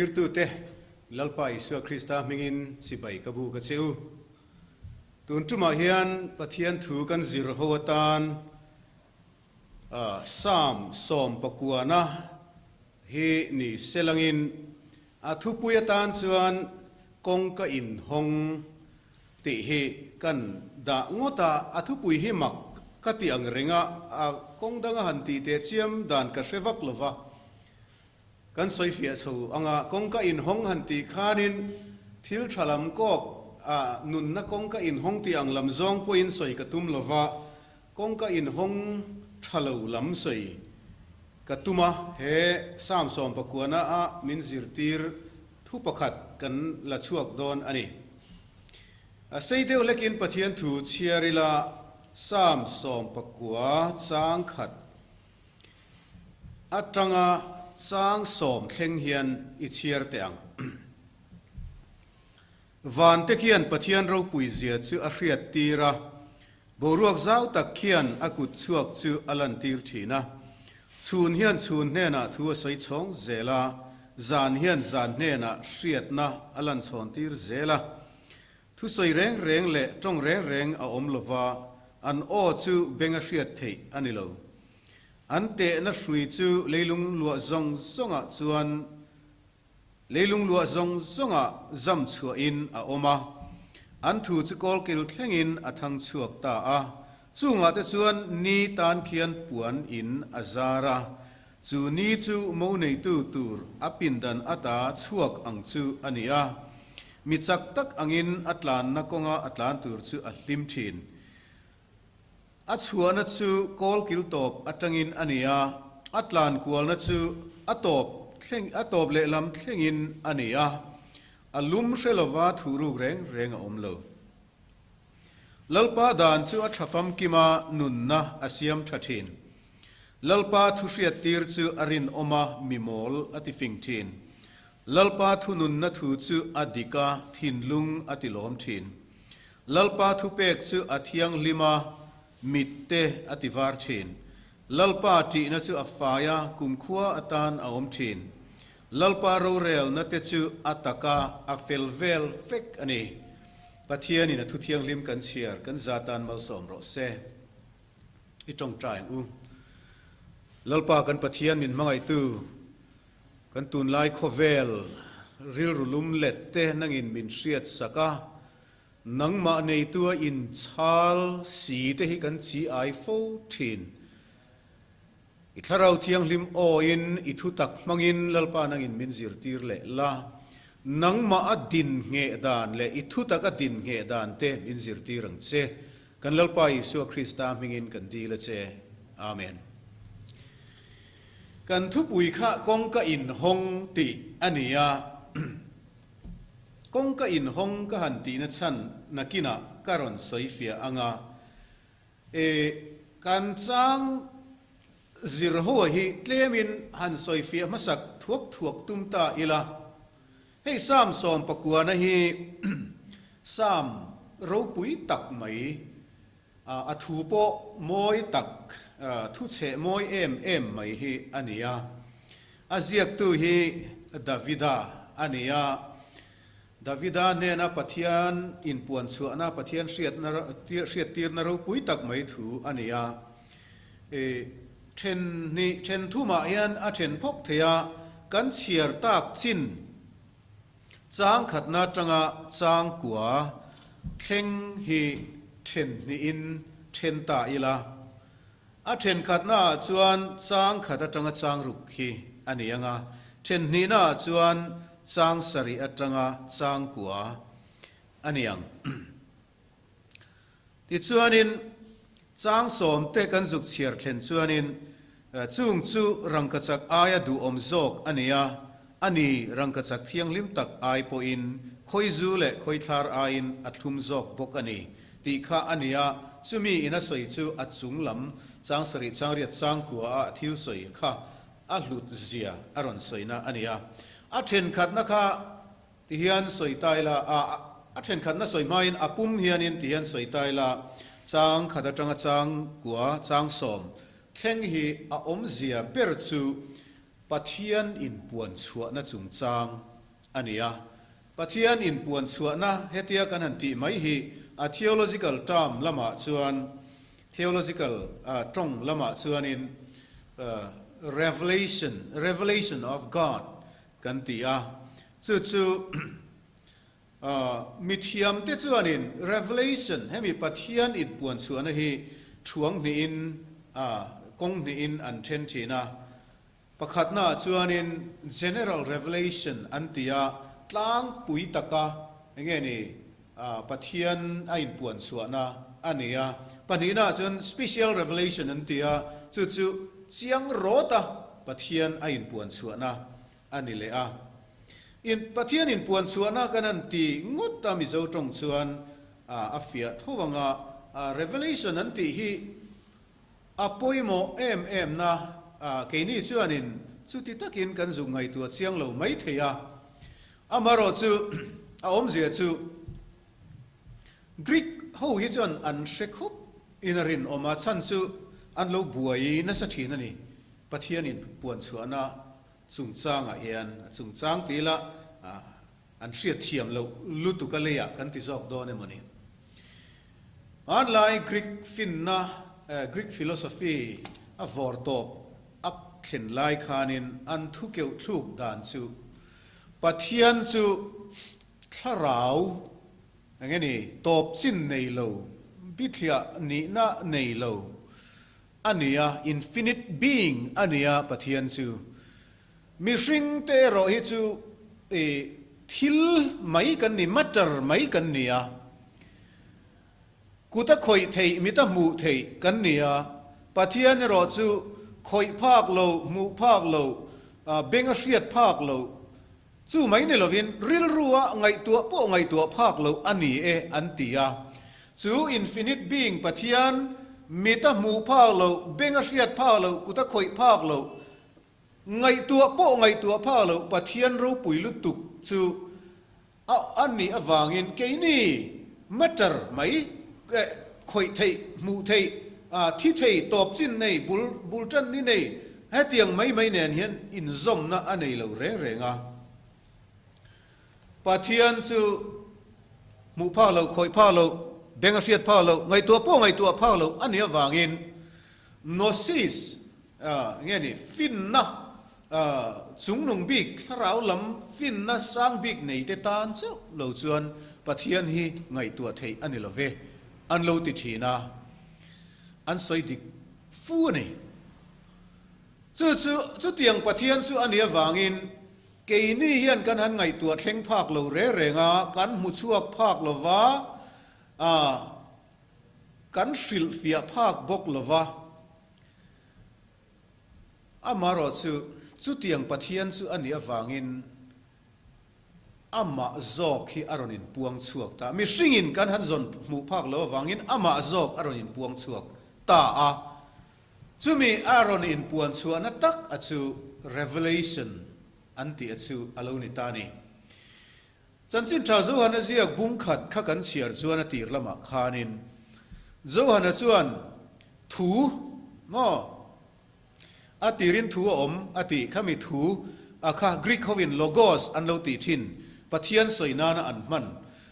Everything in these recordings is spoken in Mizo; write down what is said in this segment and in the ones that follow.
Thlirtute, Lalpa Isua Krista hmingin chibai ka buk a che u. Tun tumah hian Pathian thu kan zir ho atan Psalm sawmpakuana hi ni selangin a thupui atan chuan kawngka inhawng tih hi kan dah ngawt a, a thupui hi mak ka ti ang reng a, a kawng danga han tih teh chiam dan ka hre vak lo va. Kan sawi fiah chho ang a, kawngka inhawng han tih khanin thil tha lam kawk a nunna kawngka inhawng tih ang lam zawng pawhin sawi ka tum lo va, kawngka inhawng tha lo lam sawi ka tum a, he Psalm sawmpakuana a min zirtir Thu pakhat kan la chhuak dawn a ni. A sei deuh hlekin Pathian thu chhiar ila Psalm 19 chang khat atanga chang sawm thleng hian i chhiar teh ang. Vante khian Pathian ropui zia chu a hriat tir a, boruak zau tak khian a kut chhuak chu a lantir thin a. Chhun hian chhun hnenah thu a sawi chhawng zel a, zan hian zan hnenah hriatna a lan chhawn tir zel a. Thusawi reng reng leh tawng reng reng a awm lova, an aw chu beng a hriat theih a ni lo. An tehna hrui chu leilung luah zawng zawngah chuan Leilung luah zawng zawngah zam chhuahin a awm a, an thu chu kawlkil thlengin a thang chhuak ta a. Chungah te chuan ni tan khian puan in a zar a, chu ni chu mo neitu tur a pindan ata chhuak ang chu a ni a. Mi chak tak angin a tlanna kawnga a tlan tur chu a hlim thin. A chhuahna chu kawlkil tawp atangin a ni a, a tlan kualna chu a tawp thleng a tawp lehlam thlengin a ni a, a lum hre lova thuhruk reng reng a awm lo. Lalpa dan chu a tha famkima nunna a siam tha thin. Lalpa thuhriattir chu a rinawma mimawl a ti fing thin. Lalpa thununna thu chu a dik a, thinlung a ti lawm thin. Lalpa thupek chu a thianghlim a, mit te a ti var thin. Lalpa ṭihna chu a fai a, kumkhua atan a awm thin. Lalpa rorelna te chu a tak a, a fel vel vek a ni. Pathianin a thu thianghlim kan chhiar kan za tan malsawm rawh se. I tawngtai ang u. Lalpa kan Pathian min hmangaihtu, kan tunlai khawvel rilru lum let te nangin min hriat sak a, Nangmah neitua inchhal si te hi kan chi ai fo thin. I Thlarau Thianghlim awin i thutak hmangin Lalpa nangin min zirtir leh la. Nangmah a din ngheh dan leh i thutak a din ngheh dan te min zirtir ang che. Kan Lalpa Isua Krista hmingin kan dil a che. Amen. Kan thupui kha kawngka inhawng tih a ni a. Kawngka inhawng ka han tihna chhan nakinah ka rawn sawi fiah ang a, e, kan chang zir ho hi tlemin han sawi fiah hmasak thuak thuak tum ta ila. Hei Psalm sawmpakuana hi Psalm ropui tak mai, a thu pawh mawi tak, thuchheh mawi em em mai hi a ni a. A ziaktu hi Davida a ni a. Davida hnena Pathian inpuanchhuahna, Pathian hriattirna ropui tak mai thu a ni a. Then hnih, then thumah hian a then phawk thei a, kan chhiar tak chin chang khatna atanga chang kua thleng hi then hnihin then ta ila. A thenkhatnaah chuan chang khat atanga chang ruk hi a ni ang a, thenhnihnaah chuan chang sarih atanga chang kua a ni ang. Tichuanin, chang sawmte kan zuk chhiar thlen chuanin chung chu rangkachak aia duhawm zawk a ni a, a ni rangkachak thianghlim tak ai pawhin khawizu leh khawithlar aiin a thlum zawk bawk a ni. Tih kha a ni a, chumi in a sawi chu a chung lam chang sarih chang riat chang kua a thil sawi kha a hlut zia a rawn sawina a ni a. A thenkhatna kha ti hian sawi ta ila, a a thenkhatna sawi hmain a pum hianin ti hian sawi ta ila, chang khat atanga chang kua chang sawm thleng hi a awmzia ber chu Pathian inpuan chhuahna chungchang. a ni a. Pathian inpuan chhuahna hetia kan han tih mai hi a theological term lamah chuan, theological tawng lamah chuanin revelation, revelation of God kan ti a. Chu chu Mithiamte chuanin Revelation, hemi Pathian inpuan chhuahna hi thuang hnihin, kawng hnihin an then thin a. Pakhatnaah chuanin General Revelation an ti a, tlangpui taka enge ni Pathian a inpuan chhuahna a ni a. Pahnihnaah chuan Special Revelation an ti a, chu chu chiang rawta Pathian a inpuan chhuahna a ni leh a. In Pathian in puan chhuahna kan han ti ngawt a Mizo tawng chuan a fiah tho ang a, Revelation an tih hi a pawimawh em em na keini chuanin chuti takin kan zuk ngaihtuah chiang lo mai thei a. Amaherawh chu a awmzia chu Greek ho hi chuan an hre khup in a rinawm a, chhan chu an lo buai nasa thin a ni. Pathian in puan chhuahna chungchangah hian a chungchang ti ila an hriat thiam loh lutuk a leiah kan ti zawk dawn emaw ni. Hmanlai Greek finna, Greek philosophy a vawr tawp a thlen lai khanin an thu keuh thluk dan chu Pathian chu thlarau eng nge ni tawp chin nei lo, bithliah nihna nei lo, A ni a, infinite being a ni a Pathian chu. Mihring te erawh hi chu i thil mai kan ni, matter mai kan ni a. Kut a khawih theih, mit a hmuh theih kan ni a. Pathian erawh chu khawih phak lo, hmuh phak lo, beng a hriat phak lo, chu mai ni lovin rilrua ngaihtuah pawh ngaihtuah phak loh a ni e an ti a. Chu infinite being Pathian mit a hmuh phak loh, beng a hriat phak loh, kut a khawih phak loh, ngaihtuah pawh ngaihtuah phak loh Pathian ropui lutuk chu a a nih avangin keini matter mai khawih theih, hmuh theih, thi thei, tawp chin nei, bul bul tan ni nei hetiang mai mai nen hian inzawmna a nei lo reng reng a. Pathian chu hmuh phak loh, khawih phak loh, beng a hriat phak loh, ngaihtuah pawh ngaihtuah phak loh a nih avangin Gnosis, nge ni, finna chungnung bik, thlarau lam finna sang bik nei te tan chauh lo chuan Pathian hi ngaihtuah theih a ni lo ve, an lo ti thin a, an sawi dik fu a ni. Chu chu chutiang Pathian chu a nih avangin Keini hian kan han ngaihtuah thleng phak lo reng reng a, kan hmu chhuak phak lo va, kan hrilhfiah phak bawk lo va. Amaherawh chu, chutiang Pathian chu a nih avangin amah zawk hi a rawn inpuang chhuak ta. Mihringin kan han zawn hmuh phak lo avangin amah zawk a rawn inpuang chhuak ta a. Chumi a rawn inpuan chhuahna tak a chu Revelation an tih a chu a lo ni ta a ni. Chanchin tha Johana ziak bung khat kha kan chhiar chuan a tir lamah khanin Johana chuan thu maw a tirin thu a awm a tih khami thu a kha Greek hovin logos an lo tih thin Pathian sawi nana an hman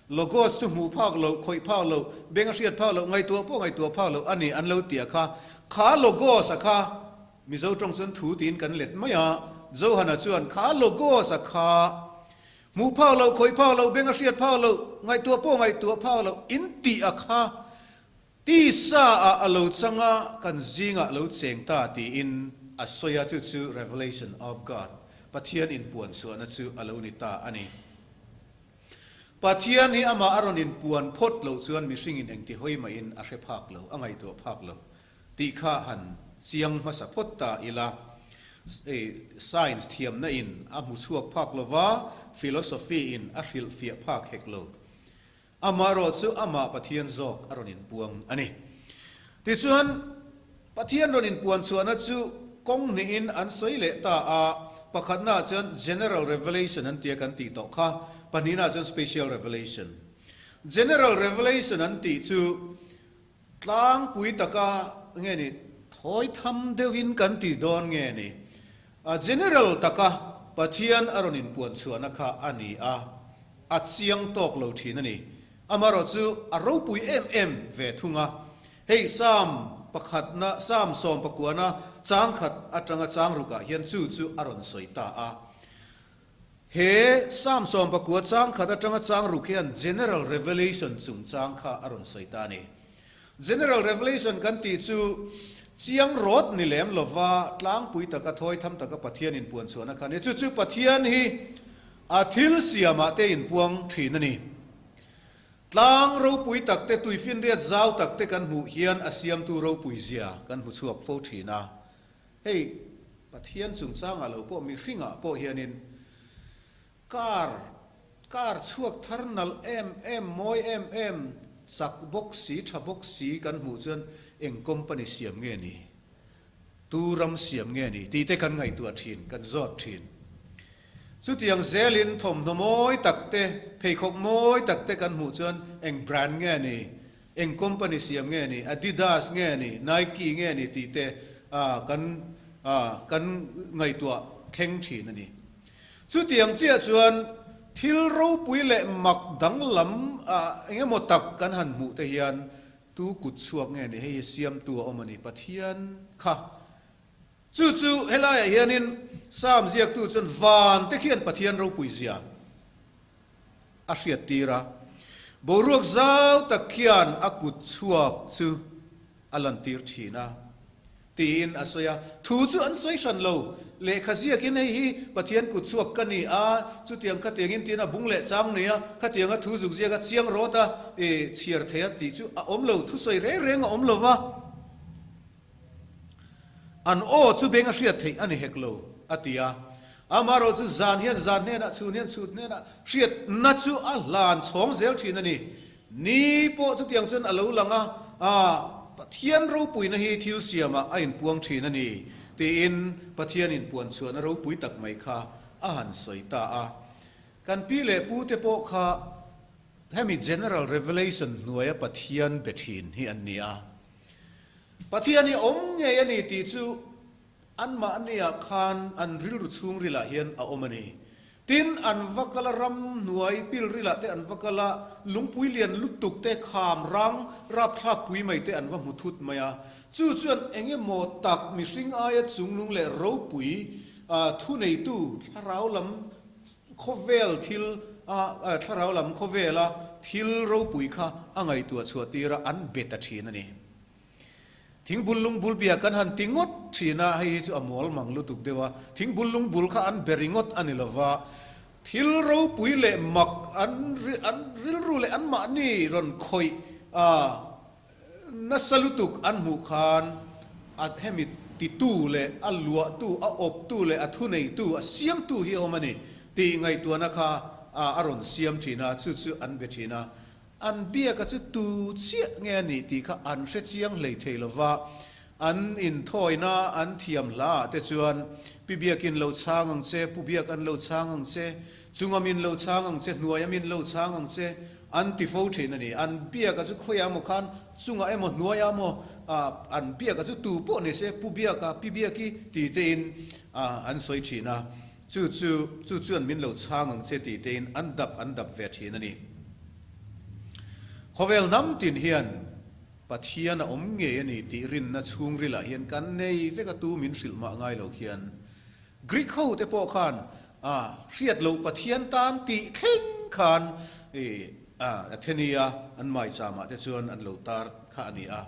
Logos chu hmuh phak loh, khawih phak loh, beng a hriat phak loh, ngaihtuah pawh ngaihtuah phak loh a ni an lo ti a kha. Kha Logos a kha Mizo tawng chuan thu tiin kan let mai a, Johana chuan kha Logos a kha hmuh phak loh, khawih phak loh, beng a hriat phak loh, ngaihtuah pawh ngaihtuah phak loh in tih a kha tisa ah a lo chang a, kan zingah lo cheng ta tiin a sawi a, chu chu Revelation of God, Pathian inpuan chhuahna chu a lo ni ta a ni. Pathian hi amah a rawn inpuan phawt loh chuan mihringin engti hawi mahin a hre phak lo, a ngaihtuah phak lo tih kha han chiang hmasa phawt ta ila. Science thiamna in a hmu chhuak phak lo va, philosophy in a hrilhfiah phak hek lo. Amaherawh chu amah Pathian zawk a rawn inpuang a ni. Tichuan, Pathian rawn inpuan chhuahna chu kawng hnihin an sawi leh ta a, pakhatnaah chuan General Revelation an tia kan tih tawh kha, pahnihnaah chuan Special Revelation. General Revelation an tih chu tlangpui taka nge ni, thawi tham deuhin kan ti dawn nge ni, general taka. Pathian a rawn inpuan chhuahna kha a ni a, a chiang tawk lo thin a ni. Amaherawhchu a ropui em em ve thung a. Hei Psalm pakhatna, Psalm sawmpakuana chang khat atanga chang rukah hian chu chu a rawn sawi ta a. He Psalm sawmpakua chang khat atanga chang ruk hian General Revelation chungchang kha a rawn sawi ta a ni. General Revelation kan tih chu chiang rawt ni lem lova tlangpui taka thawi tham taka Pathian inpuan chhuahna kha a ni. Chu chu Pathian hi a thil siamah te inpuang thin a ni. Tlang ropui tak te, tuifinriat zau tak te kan hmuh hian a siamtu ropui zia kan hmu chhuak fo thin a. Hei Pathian chungchangah lo pawh mihringah pawh hianin car car chhuak thar nalh em em, mawi em em, chak bawk si, tha bawk si kan hmuh chuan eng company siam nge ni, tu ram siam nge ni tih te kan ngaihtuah thin, kan zawt thin. Chutiang zelin thawmhnaw mawi tak te, pheikhawk mawi tak te kan hmuh chuan eng brand nge ni, Eng company siam nge ni, Adidas nge ni, Nike nge ni tih te kan kan ngaihtuah thleng thin a ni. Chutiang chiah chuan thil ropui leh mak danglam eng emaw tak kan han hmuh te hian tu kut chhuak nge ni, hei hi siamtu a awm a ni, Pathian kha. Chu chu helaiah hianin Psalm ziaktu chuan van te khian Pathian ropui zia a hriattir a, boruak zau tak khian a kut chhuak chu a lantir thin a, tiin a sawi a. Thu chu an sawi hran lo, lehkha ziakin hei hi Pathian kut chhuak ka ni a, chutiang khatiangin tiin a bung leh chang nei a, khatianga thu zuk ziak a chiang rawt a, i chhiar thei a tih chu a awm lo, thusawi reng reng a awm lo va. An aw chu beng a hriat theih a ni hek lo, a ti a. Amaherawh chu zan hian zan hnenah, chhun hian chhut hnenah hriatna chu a hlan chhawng zel thin a ni. Ni pawh chutiang chuan a lo lang a, Pathian ropuina hi thil siamah a inpuang thin a ni, tiin Pathian inpuan chhuahna ropui tak mai kha a han sawi ta a. Kan pi leh pute pawh kha hemi General Revelation hnuaia Pathian be thin hi an ni a. Pathian hi awm ngei a ni tih chu anmahniah khan an rilru chhungrilah hian a awm a ni. Tin, an va kal a, ramhnuai pilrilah te an va kal a, lungpui lian lutuk te, kham rang rapthlak pui mai te an va hmu thut mai a. Chu chuan eng emaw tak mihring aia chunglung leh ropui thuneitu thlarau lam khawvel thil thlarau lam khawvela thil ropui kha a ngaihtuah chhuah tir a, an be ta thin a ni. Thingbul lungbul bia kan han ti ngawt thin a, hei hi chu a mawl mang lutuk deuh a, thingbul lungbul kha an be ringawt a ni lova, thil ropui leh mak an an rilru leh anmahni rawn khawih a nasa lutuk an hmuh khan a hemi titu leh a luahtu, a awptu leh a thuneitu, a siamtu hi a awm a ni tih ngaihtuahna kha a rawn siam thin a, chu chu an be thin a. An biaka chu tu chiah nge a nih tih kha an hre chiang hlei thei lo va, an inthawina an thiam hla ah te chuan Pi Biakin lo chhang ang che, Pu Biak an lo chhang ang che, Chunga min lo chhang ang che, Hnuaia min lo chhang ang che an ti fo thin a ni. An biaka chu khawiah emaw khan chungah emaw hnuaiah emaw an biaka chu tu pawh ni se Pu Biaka, Pi Biaki ti tein an sawi thin a, chu chu chu chuan min lo chhang ang che ti tein an dap an dap ve thin a ni. Khawvel hnam tin hian Pathian a awm ngei a ni tih rinna chhungrilah hian kan nei vek a tu min hrilh mah ngai lo khian Greek ho te pawh khan hriat loh Pathian tan tih thleng khan Athenia an maicham ah te chuan an lo tar kha a ni a,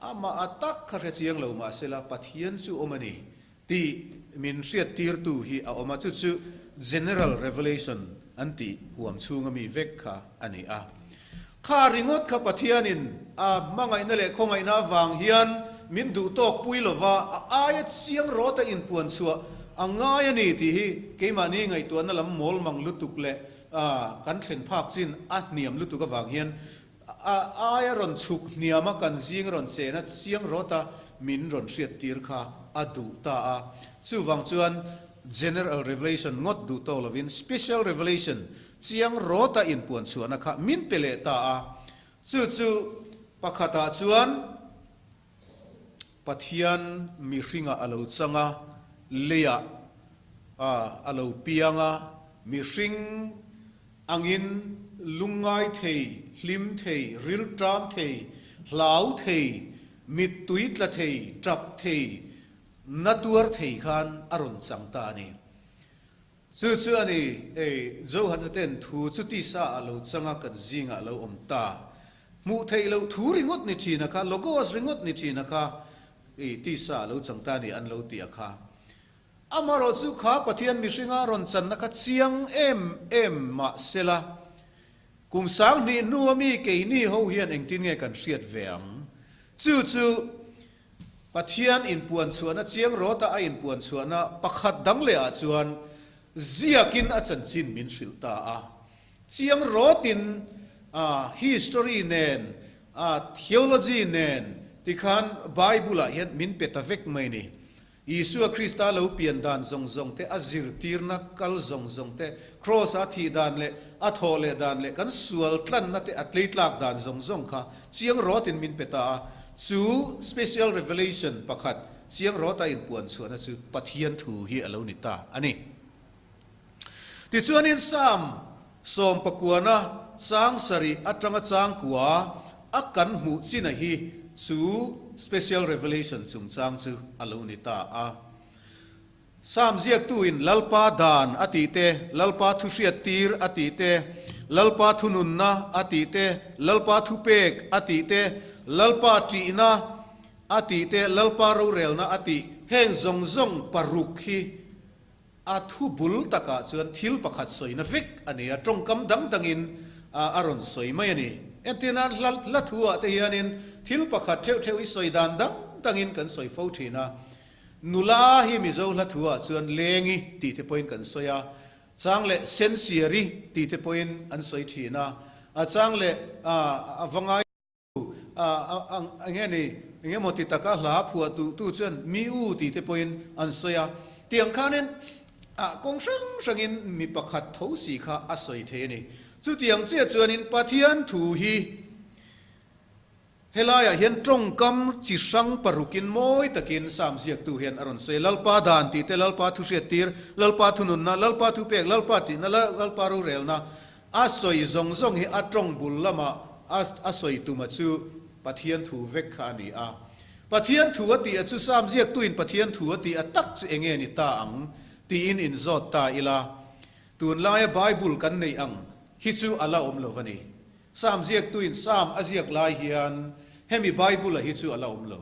amah a tak kha hre chiang lo mahsela Pathian chu awm a ni Tih min hriattirtu hi a awm a, chu chu General Revelation an tih huam chhunga mi vek kha a ni a. Kha ringawt kha Pathianin a hmangaihna leh khawngaihna avang hian min duh tawk pui lova, a aia chiang rawta inpuan chhuah a ngai a ni tih hi keimahni ngaihtuahna lam mawl mang lutuk leh kan thlen phak chin a hniam lutuk avang hian A aia rawn chhuk hniam a kan zing rawn chen a chiang rawt a min rawn hriattir kha a duh ta a. Chuvang chuan General Revelation ngawt duh tawk lovin Special Revelation chiang rawt a inpuan chhuahna kha min pe leh ta a. Chu chu pakhatah chuan Pathian mihringah a lo chang a, leiah. A lo piang a, mihring angin lungngai thei, hlim thei, rilṭam thei, hlau thei, mittui tla thei, ṭap thei, na tuar thei khan a rawn chang ta a ni. Chu chu a ni, ei, Johana ten thu chu tisa ah lo chang a, kan zingah a lo awm ta. Hmuh theih loh thu ringawt ni ṭhin a kha, logos ringawt ni ṭhin a kha, ei, tisa ah lo chang ta a ni an lo ti a kha. Amaherawh chu kha Pathian mihringa rawn channa kha chiang em em mah sela, kum 2000 hnua mi keini ho hian engtin nge kan hriat ve ang? Chu chu Pathian inpuan chhuahna chiang rawta a inpuan chhuahna pakhat dang leh ah chuan ziakin a chanchin min hrilh ta a. Chiang rawtin a history nen, a theology nen tikhan Bible ah hian min pe ta vek mai ni. Isua Krista lo pian dan zawng zawng te, a zirtirna kal zawng zawng te, Kraws-a thih dan leh a thawh leh dan leh kan sual tlanna te a tleitlak dan zawng zawng kha chiang rawtin min pe ta a. Chu special revelation pakhat chiang rawta inpuan chhuahna chu Pathian thu hi a lo ni ta a ni. Tichuanin Psalm sawmpakuana chang sarih atanga chang kua a kan hmuh china hi chu special revelation chungchang chu a lo ni ta a. Psalm ziaktuin Lalpa dan a tih te, Lalpa thuhriattir a tih te, Lalpa thununna a tih te, Lalpa thupek a tih te, Lalpa ṭihna a tih te, Lalpa rorelna a tih, heng zawng zawng paruk hi A thu bul takah chuan thil pakhat sawina vek a ni a, tawngkam dang dangin a rawn sawi mai a ni. Entirnan hla hla thu-ah te hianin thil pakhat theuh theuh hi sawi dan dang dangin kan sawi fo thin a. Nula hi Mizo hla thu-ah chuan Lengi tih te pawhin kan sawi a, chang leh Sensiari tih te pawhin an sawi thin a, a chang leh a va ngai Enge ni, enge maw ti taka hla phuah duh tu chuan mi u tih te pawhin an sawi a. Tiang khanin kawng hrang hrangin mi pakhat tho si kha a sawi thei a ni. Chutiang chiah chuanin Pathian thu hi helaiah hian tawngkam chi hrang parukin mawi takin Psalm ziaktu hian a rawn sawi a. Lalpa dan tih te, Lalpa thu hriattir, Lalpa thununna, Lalpa thupek, Lalpa tihna, Lalpa rorelna, A sawi zawng zawng hi a tawng bul lama a sawi tuma chu Pathian thu vek kha a ni a. Pathian thu a tih a chu Sam ziaktuin Pathian thu a tih a tak chu enge ni ta ang tiin inzawt ta ila, tunlaia Bible kan neih ang hi chu a la awm lo va ni. Sam ziaktuin Sam a ziak lai hian hemi Bible-a hi chu a la awm lo.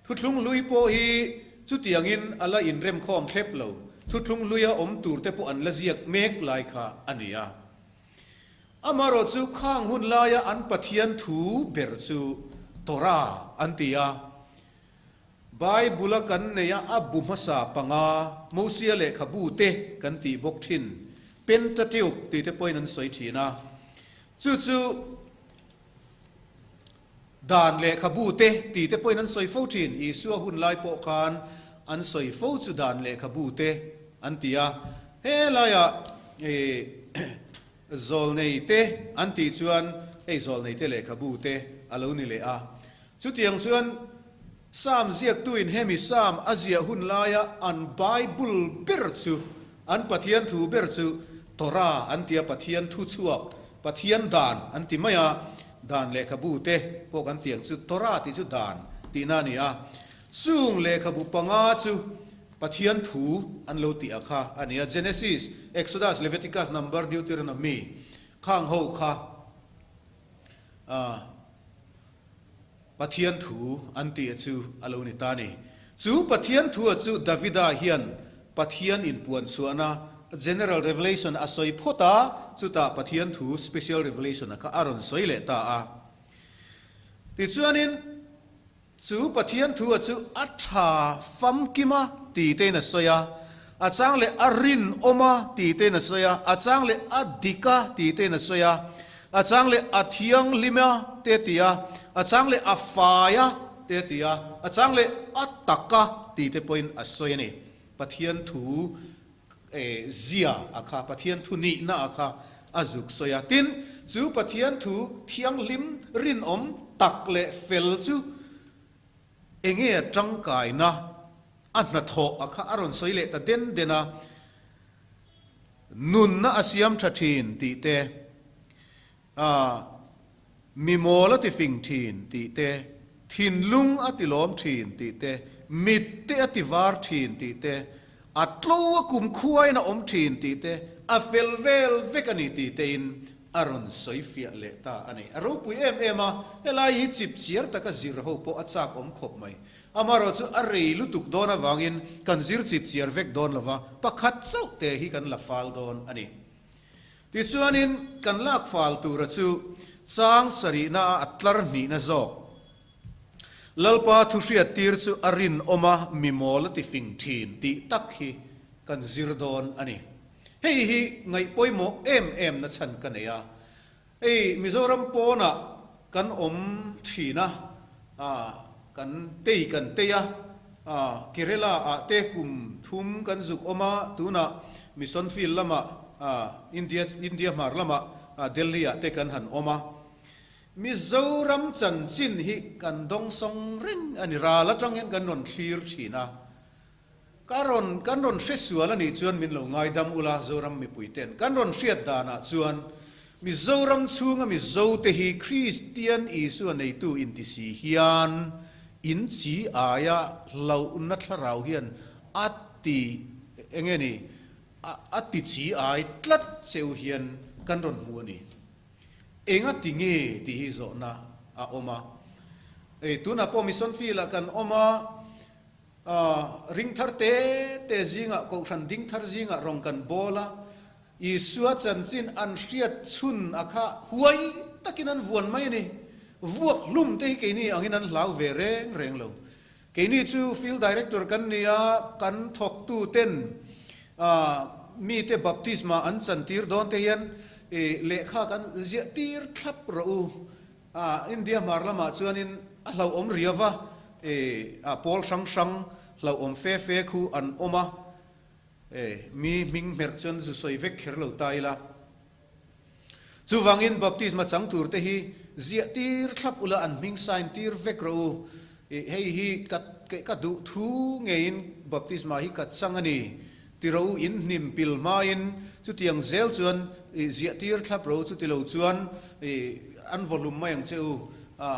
Thuthlung hlui pawh hi chutiangin a la inremkhawm thlep lo, thuthlung hluia awm turte pawh an la ziak mek lai kha a ni a. Amaherawh chu khang hun laia an Pathian thu ber chu Torah an ti a. Bible-a kan neia a bu hmasa panga Mosia lehkhabu te kan tih bawk thin, Pentateuch tih te pawhin an sawi thin a. Chu chu. Dan lehkhabu te tih te pawhin an sawi fo thin. Isua hun lai pawh khan an sawi fo chu dan lehkhabu te an ti a. He laiah zawlnei te an tih chuan hei zawlnei te lehkhabu te a lo ni leh a. Chutiang chuan Psalm ziaktuin hemi Psalm a ziah hun laia an Bible ber chu, an Pathian thu ber chu Torah an ti a, Pathian thuchhuak, Pathian dan an ti mai a, dan lehkhabu te pawh kan ti ang chu, Torah tih chu dan tihna a ni a. Chung lehkhabu panga chu Pathian thu an lo tih a kha a ni a, Genesis, Exodus, Leviticus, Number, Deuteronomy khang ho kha Pathian thu an tih a chu a lo ni ta a ni. Chu Pathian thu a chu Davida hian Pathian inpuan chhuahna General Revelation a sawi phawt a, chutah Pathian thu Special Revelation a kha a rawn sawi leh ta a. Tichuanin chu Pathian thu a chu a tha famkim a ti tein a sawi a, a chang leh a rinawm a ti tein a sawi a, a chang leh a dik a ti tein a sawi a, A chang leh a thianghlim a te ti a, a chang leh a fai a te ti a, a chang leh a tak a ti te pawhin a sawi a ni. Pathian thu zia a kha, Pathian thu nihna a kha a zuk sawi a. Tin, chu Pathian thu thianghlim rinawm tak leh fel chu enge tangkaina? A hnathawh a kha a rawn sawi leh ta den den a, nunna a siam tha thin tih te, mi mawl a ti fing thin tih te, thinlung a ti lawm thin tih te, mit te a ti var thin tih te, a tlo a kumkhuain a awm thin tih te, a fel vel vek a ni tih tein a rawn sawi fiah leh ta a ni. A ropui em em a, helai hi chip chiar taka zir ho pawh a chak awm khawp mai. Amaherawh chu a rei lutuk dawn avangin kan zir chip chiar vek dawn lova, pakhat chauh te hi kan la fal dawn a ni. Tichuanin kan lak fal tura chu chang sarihna a a tlar hnihna zawk. Lalpa thu hriattir chu a rinawm a, mi mawl a ti fing thin tih tak hi kan zir dawn a ni. Hei hi ngaih pawimawh em em na chhan ka nei a. Hei Mizoram pawnah kan awm thin a, kan tei kan tei a, Kerala ah te kum thum kan zuk awm a, tunah Mission Field lamah India India hmar lamah Delhi ah te kan han awm a. Mizoram chanchin hi kan dawngsawng reng a ni, ral atang hian kan rawn thlir thin a. Ka rawn, kan rawn hre sual a nih chuan min lo ngaidam ula Zoram mipui ten. Kan rawn hriat danah chuan Mizoram chhunga Mizo te hi Kristian Isua neitu inti si hian in chi aia hlauhna thlarau hian a ti enge ni, a ti chi ai tlat cheu hian kan rawn hmu a ni. Enga ti nge tih hi zawhna a awm a. Ei, tunah pawh Mission Field ah kan awm a. Ring thar te te zingah, Kohhran ding thar zingah rawn kan bawl a, Isua chanchin an hriat chhun a kha huai takin an vuan mai a ni. Vuak hlum te hi keini angin an hlau ve reng reng lo. Keini chu Field Director kan ni a, kan thawktu ten mite baptisma an chantir dawn te hian lehkha kan ziah tir thlap rawh u. India hmar lamah chuanin a hlauhawm riau va, a pawl hrang hrang hlauhawm fe fe khu an awm a, mi hming hmerh chuan zu sawi vek kher lo ta ila. Chuvangin baptisma chang tur te hi ziah tir thlap ula an hming sign tir vek rawh u. Hei hi ka ka duh thu ngeiin baptisma hi ka chang a ni. Ti ro u in hnim pil hmain chutiang zel chuan i ziah tir thlap ro chuti lo chuan i an vaw hlum mai ang che u a,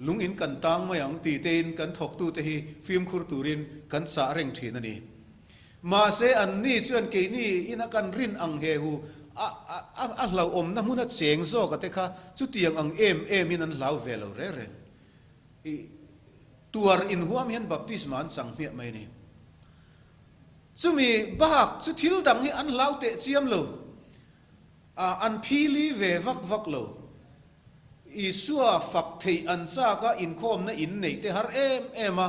lung in kan tang mai ang ti tein kan thawktute hi fimkhur turin kan chah reng thin a ni. Mahse an ni chuan keini ina kan rin ang he hu a a a hlauhawmna hmuna cheng zawk a te kha chutiang ang em em in an hlau ve lo reng reng. I tuar inhuam hian baptisma an chang hmiah mai a ni. Chumi bak chu thil dang hi an hlau teh chiam lo, an phili ve vak vak lo. Isua fak theih an chak a, inkhawmna in neih te har em em a,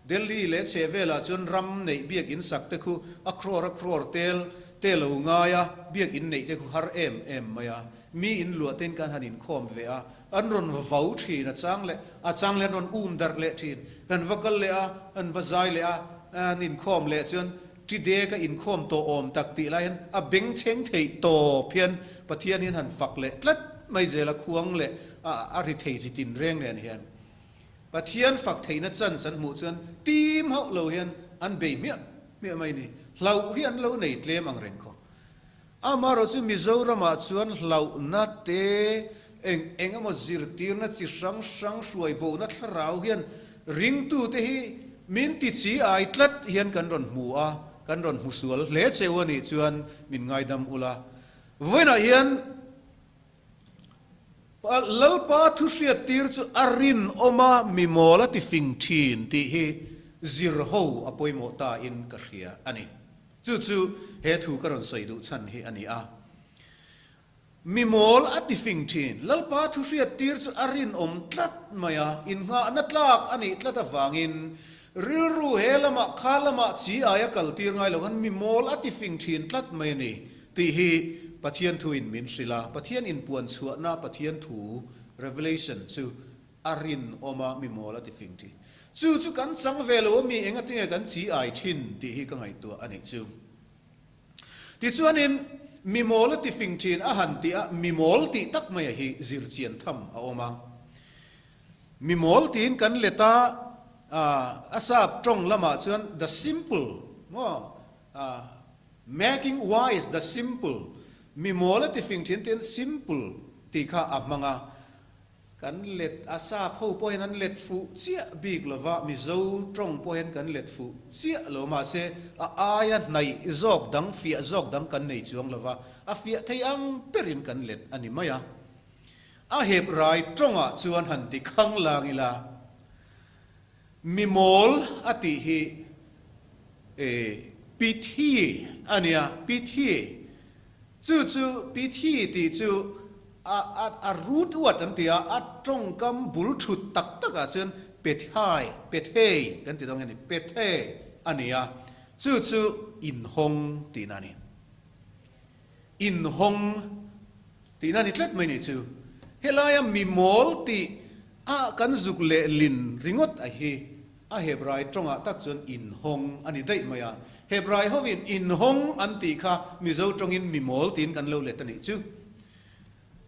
Delhi leh chheh velah chuan ram neih biak in sak te khu a crore a crore tel te lo ngai a, biak in neih te khu har em em mai a. Mi in luah ten kan han inkhawm ve a, an rawn vau thin a chang leh a chang leh an rawn um darh leh thin. Kan va kal leh a, an va zai leh a, an inkhawm leh chuan Ṭi ka inkhawm tawh awm tak tih lai hian a bengchheng theih tawp hian Pathian hian han fak leh tlat mai zel a, khuang leh a ri thei chi tin reng nen hian Pathian fak theihna chance an hmuh chuan tim hauh lo hian an bei hmiah hmiah mai ni. Hlauh hi an lo nei tlem ang reng khaw. Amaherawh chu Mizoramah chuan hlauhna te, eng eng emaw zirtirna chi hrang hrang hruaibona thlarau hian ringtute hi min ti chi ai tlat hian kan rawn hmu a, kan rawn hmu sual hle cheu a nih chuan min ngaidam ula. Vawiinah hian Lalpa thu hriattir chu a rinawm a, mi mawl a ti fing thin tih hi zir ho a pawimawh ta in ka hria a ni. Chu chu he thu ka rawn sawi duh chhan hi a ni a. Mi mawl a ti fing thin. Lalpa thu hriattir chu a rinawm tlat mai a, innghahna tlak a nih tlat avangin rilru he lamah kha lamah chi aia kaltir ngai lo khan mi mawl a ti fing thin tlat mai a ni tih hi Pathian thuin min hrilh a. Pathian inpuan chhuahna Pathian thu, Revelation, chu A rinawm a, mi mawl a ti fing thin. Chu chu kan chang ve lo a mi eng atinge kan chi ai thin tih hi ka ngaihtuah a nih chu. Tichuanin mi mawl a ti fing thin a han tih a, mi mawl tih tak mai a hi zir chian tham a awm a. Mi mawl tiin kan let a. A sap tawng lamah chuan the simple maw making wise the simple mi mawl a ti fing thin tiin simple tih kha a hmang a. Kan let a sap ho pawh hian an let fuh chiah bik lova, Mizo tawng pawh hian kan let fuh chiah lo mahse a aia hnaih zawk dang fiah zawk dang kan nei chuang lova, a fiah thei ang berin kan let a ni mai a. A hep rai tawngah chuan han ti khang lang ila, mi mawl a tih hi Pithi a nia, Pithi. Chu chu Pithi tih chu a a a root word an ti a, a tawngkam bul thut tak takah chuan Pethai, Pethei kan ti dawn nge ni, Pethe a ni a, chu chu inhawng tihna a ni. Inhawng tihna ni tlat mai nih chu. Helaia mi mawl tih a kan zuk leh lin ringawt a hi a Hebrai tawngah tak chuan inhawng a ni daih mai a. Hebrai hovin inhawng an tih kha Mizo tawngin mi mawl tiin kan lo let a nih chu.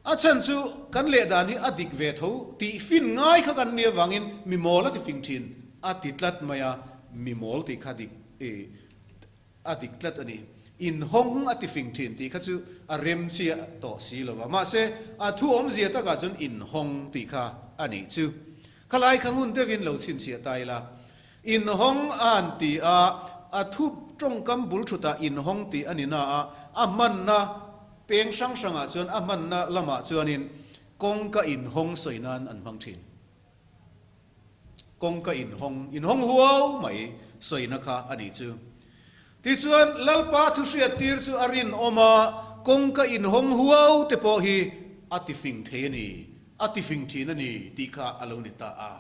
A chhan chu kan leh dan hi a dik ve tho tih fin ngai kha kan nia vangin mi mawl a ti fing thin a ti tlat mai a, mi mawl tih kha dik A dik tlat a ni. Inhawng a ti fing thin tih kha chu a rem chiah tawh si lo va. Mahse, a thu awmzia takah chuan inhawng tih kha a nih chu. Khalai kha ngun deuhin lo chhinchhiah ta ila. Inhawng a han ti a, a thu tawngkam bul thutah inhawng tih a ni na a, a hmanna peng hrang hrangah chuan a hmanna lamah chuanin kawngka inhawng sawi nan an hmang thin. Kawngka inhawng, inhawng huau mai sawina kha a nih chu. Tichuan, Lalpa thuhriattir chu a rinawm a, kawngka inhawng huau te pawh hi a tifing thei a ni, a tifing thin a ni tih kha a lo ni ta a.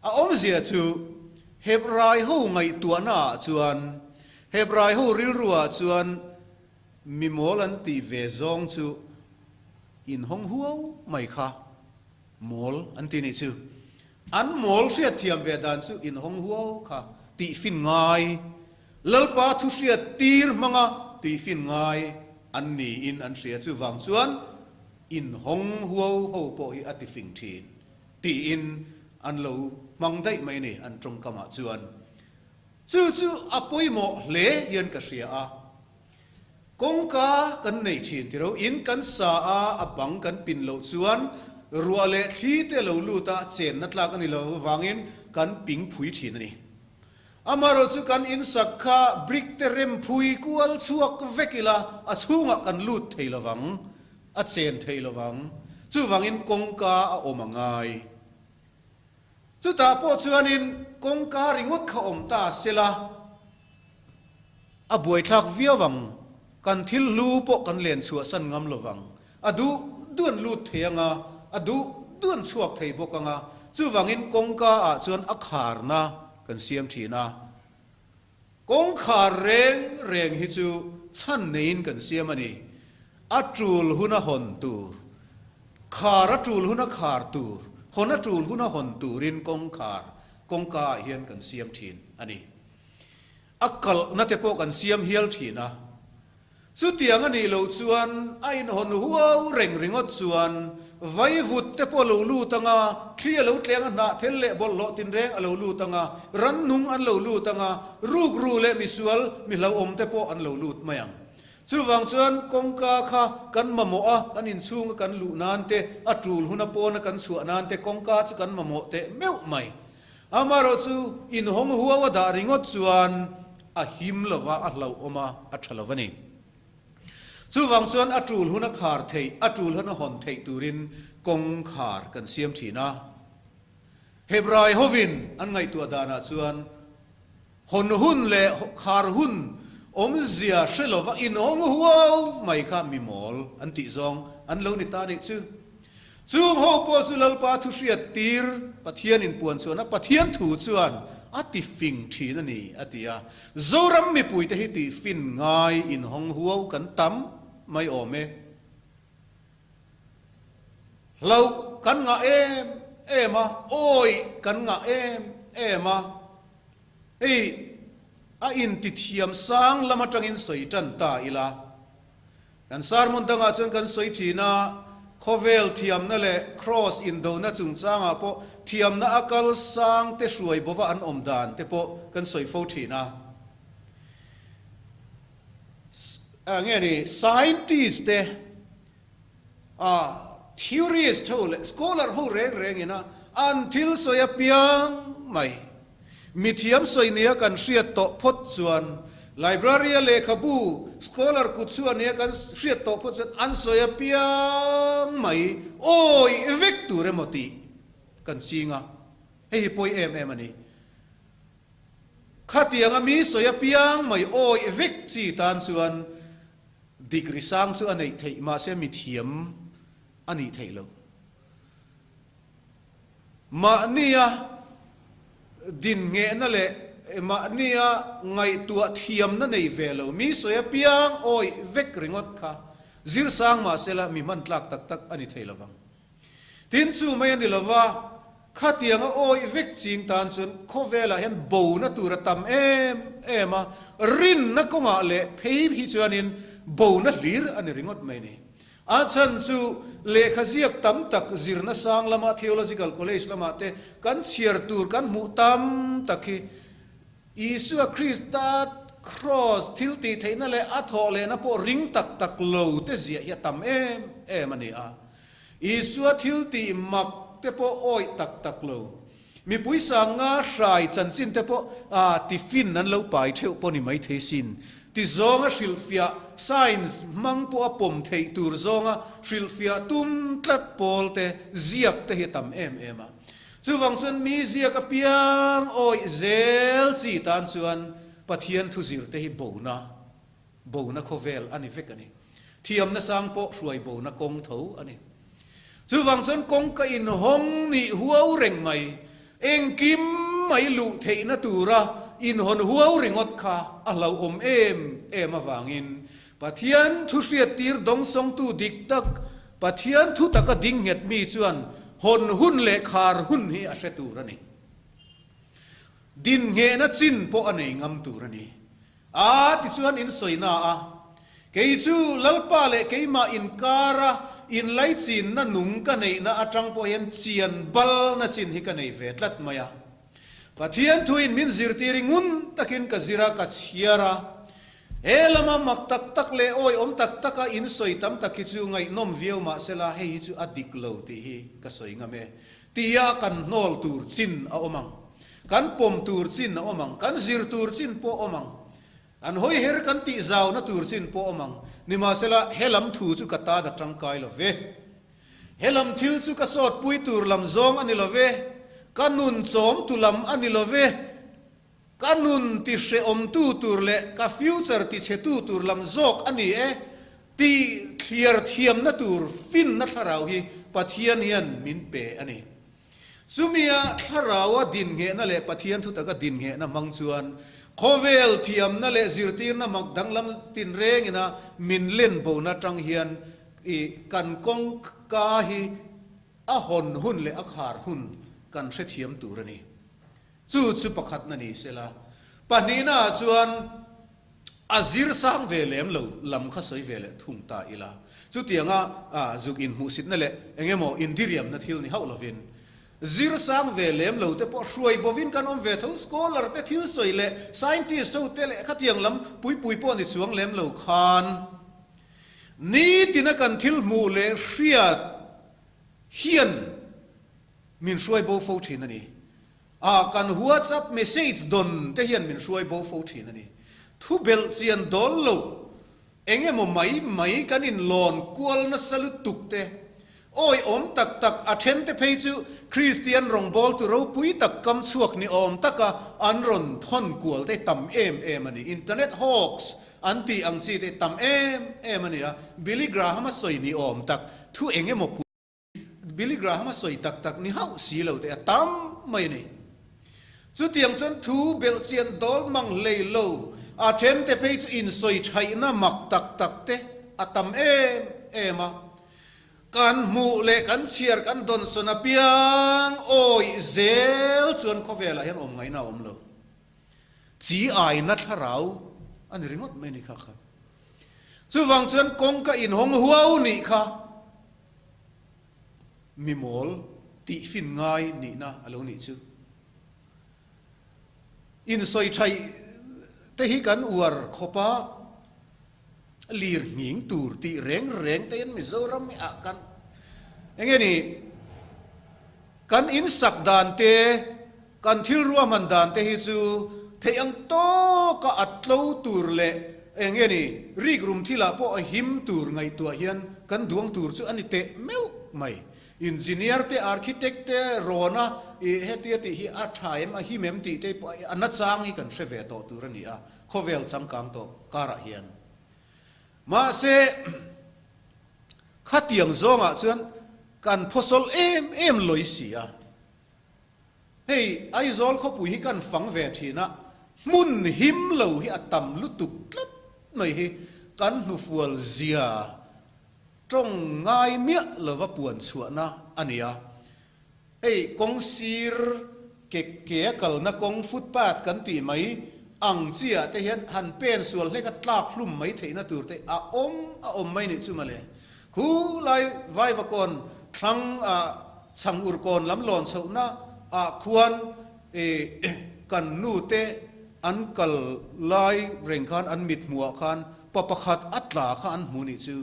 A awmzia chu, Hebrai ho ngaihtuahna ah chuan, Hebrai ho rilru ah chuan mimawl an tih ve zawng chu inhawng huau mai kha Mawl an ti nih chu. An mawl hriatthiam ve dan chu inhawng huau kha tihfin ngai, Lalpa thu hriat tir hmanga tihfin ngai an niin an hria. Chuvang chuan inhawng huau ho pawh hi a tifing thin tiin an lo hmang daih mai ni an tawngkamah chuan. Chu chu a pawimawh hle hian ka hria a. Kawngka kan nei thin ti ro, in kan sa a, a bang kan pin loh chuan ruah leh thli te lo lut a, chenna tlak a ni lo avangin kan ping phui thin a ni. Amaherawh chu kan in sak kha brick te rem phui kual chhuak vek ila a chhungah kan lut thei lovang, a chen thei lovang. Chuvangin kawngka a awm a ngai. Chutah pawh chuanin kawngka ringawt kha awm ta sela, A buaithlak viau ang, kan thil hlu pawh kan len chhuahsan ngam lo vang. A duh duh an lut thei ang a, a duh duh an chhuak thei bawk ang a, chuvangin kawngka ah chuan a kharna kan siam thin a. Kawngkhar reng reng hi chu chhan neiin kan siam a ni. A tul huna hawn tur, khar a tul huna khar tur, hawn a tul huna hawn turin kawngkhar kawngka ah hian kan siam thin a ni. A kalhna te pawh kan siam hial thin a. Chutiang a nih loh chuan a inhawn huau reng ringawt chuan vaivut te pawh a lo lut ang a, thli a lo tleng a, hnahthel leh bawlhhlawh tinreng a lo lut ang a, rannung an lo lut ang a, rukru leh misual mi hlauhawm te pawh an lo lut mai ang. Chuvang chuan kawngka kha kan mamawh a, kan inchhunga kan luh nan te, a tul huna pawna kan chhuah nan te kawngka chu kan mamawh teh meuh mai. Amaherawh chu inhawng huau a dah ringawt chuan a him lo va, a hlauhawm a, a tha lo a ni. Chuvang chuan a tul hun a khar theih, a tul hun a hawn theih turin kawng khar kan siam thin a. Hebrai hovin an ngaihtuah danah chuan hawn hun leh khar hun awmzia hre lova inhawng huau mai kha mi mawl an tih zawng an lo ni ta nih chu. Chung ho pawh chu Lalpa thu hriat tir Pathian in puan chuan a Pathian thu chuan a ti fing thin a ni a ti a. Zoram mipui te hi tih fin ngai in hawng huau kan tam mai awm e. Hloh kan ngah em em a, awih kan ngah em em a. Hei a inti thiam sang lam atangin sawi tan ta ila. Kan sermon dangah chuan kan sawi thin a, Khawvel thiamna leh Kraws indona chungchangah pawh thiamna a kal sang te hruai bova an awm dan te pawh kan sawi fo thin a. Nge ni, scientist te, theorist ho leh scholar ho reng rengin a an thil sawi apiang mai. Mithiam sawi nia kan hriat tawh phawt chuan, library-a lehkhabu, scholar kut chhuah nia kan hriat tawh phawt chuan an sawi apiang mai awi vek tur emaw tih kan ching a, hei hi pawi em em a ni. Khatianga mi sawi apiang mai awi vek chi tan chuan degree sang chu a neih theih mahse mithiam a nih theih loh. Mahnia din nghehna leh mahnia ngaihtuah thiamna nei ve lo, mi sawi apiang awih vek ringawt kha zir sang mah sela mi hman tlak tak tak a ni thei lovang. Tin chu mai a ni lova, khatianga awih vek ching tan chuan khawvelah hian bona tur a tam em em a, rinna kawngah leh phei hi chuanin bona hlir a ni ringawt mai ni. A chhan chu lehkha ziak tam tak zirna sang lama Theological College lamah te kan chhiar tur kan hmuh tam tak hi Isua Krista Kraws thil tih theihna leh a thawh lehna pawh ring tak tak lo te ziah hi a tam em em a ni a. Isua thil tih mak te pawh awih tak tak lo. Mipui sanga hrai chanchin te pawh tiffin an lo pai theuh pawh ni maithei sin. Ti zawnga hrilhfiah science hmang pawh a pawm theih tur zawnga hrilhfiah tum tlat pawl te ziak te hi a tam em em a. Chuvang chuan mi ziak apiang awih zel chi tan chuan Pathian thuzir te hi bona bona khawvel a ni vek a ni. Thiamna sang pawh hruai bona kawng tho a ni. Chuvang chuan kawngka inhawng nih huau reng mai, engkim mai luh theihna tura inhawn huau ringawt kha a hlauhawm em em avangin Pathian thu hriattir dawngsawngtu dik tak, Pathian thu taka ding nghet mi chuan hawn hun leh khar hun hi a hre tur a ni. Din nghehna chin pawh a nei ngam tur a ni. A, tichuan in sawi na a, Kei chu Lalpa leh keimah inkara inlaichinna nung ka neihna atang pawh hian chian balna chin hi ka nei ve tlat mai a. Pathian thuin min zirtir i ngun takin ka zir a, ka chhiar a. He lama mak tak tak leh awihawm tak taka in sawi tam tak hi chu ngaihnawm viau mah sela hei hi chu a dik lo tih hi ka sawi ngam e. Tia kan hnawl tur chin a awm ang. Kan pawm tur chin a awm ang. Kan zir tur chin pawh a awm ang. An hawi her kan tih zauna tur chin pawh a awm ang. Nimahsela, he lam thu chu ka tan a tangkai lo ve. He lam thil chu ka sawtpui tur lam zawng a ni lo ve. Ka nun chawmtu lam a ni lo ve. Ka nun ti hrehawmtu tur leh ka future ti chhetu tur lam zawk a ni e tih thliar thiamna tur finna thlarau hi Pathian hian min pe a ni. Chumia thlaraua dinngehna leh Pathian thutaka dinngehna hmang chuan khawvel thiamna leh zirtirna mak danglam tinrengina min len bona atang hian i kan kawngka hi a hawn hun leh a khar hun kan hrethiam tur a ni. Chu chu pakhatna ni sela, pahnihnaah chuan a zir sang ve lem lo lam kha sawi ve leh thung ta ila. Chutianga zuk inhmuhsitna leh eng emaw indiriamna thil ni hauh lovin, zir sang ve lem lo te pawh hruai bovin kan awm ve tho. Scholar te thil sawi leh scientist ho te leh khatiang lam puipui pawh ni chuang lem lo khan nitina kan thil hmuh leh hriat hian min hruai bo fo thin a ni. A, kan WhatsApp message dawn te hian min hruai bo fo thin a ni. Thu belh chian dawl lo, eng emaw mai mai kan inlawn kual nasa lutuk te, awiawm tak tak a then te phei chu Kristian rawngbawltu ropui tak kam chhuak ni awm taka an rawn thawn kual te tam em em a ni. Internet hoax an tih ang chi te tam em em a ni a, Billy Graham-a sawi ni awm tak thu eng emaw pui Billy Graham a sawi tak tak ni hauh si lo te a tam mai a ni. Chutiang chuan thu belhchian dawl mang hlei lo, a then te phei chu insawi thaihna mak tak tak te a tam em em a. Kan hmuh leh kan chhiar kan dawnsawn apiang awih zel chuan khawvelah hian awm ngaihna a awm lo. Chi aina thlarau a ni ringawt mai a ni kha kha. Chuvang chuan kawngka inhawng huau nih kha. Mi mawl tih fin ngai nihna a lo nih chu. Insawi thaih te hi kan uar khawp a, lir nghing tur tih reng reng te hian Mizoram hi ah kan enge ni kan insak dan te, kan thil ruahman dan te hi chu theih ang tawka a tlo tur leh enge ni rikrum thilah pawh a him tur ngaihtuah hian kan duang tur chu a ni teh meuh mai. Engineer te, architect te rawn a, ih hetia tih hi a tha em, a him em tih te pawh a nachang hi kan hre ve tawh tur a ni a, khawvel changkang tawh karah hian. Mahse, khatiang zawngah chuan kan phawsawlh em em lawi si a. Hei Aizawl khawpui hi kan fang ve thin a, hmun him lo hi a tam lutuk tlat mai hi kan hnufual zia Tawng ngai miah lova puan chhuahna a ni a. Hei kawng sir ke ke a kalna kawng footpath kan tih mai ang chi ah te hian han pen sual hlek a tlak hlum mai theihna tur te a awm a awm mai nih chu mawle. Khu lai Vaivakawn thlang ah chhang urkawn lam lawn chhohna ah khuan ih kan nu te an kal lai reng khan an mit hmuh ah khan Pa pakhat a tla kha an hmu nih chu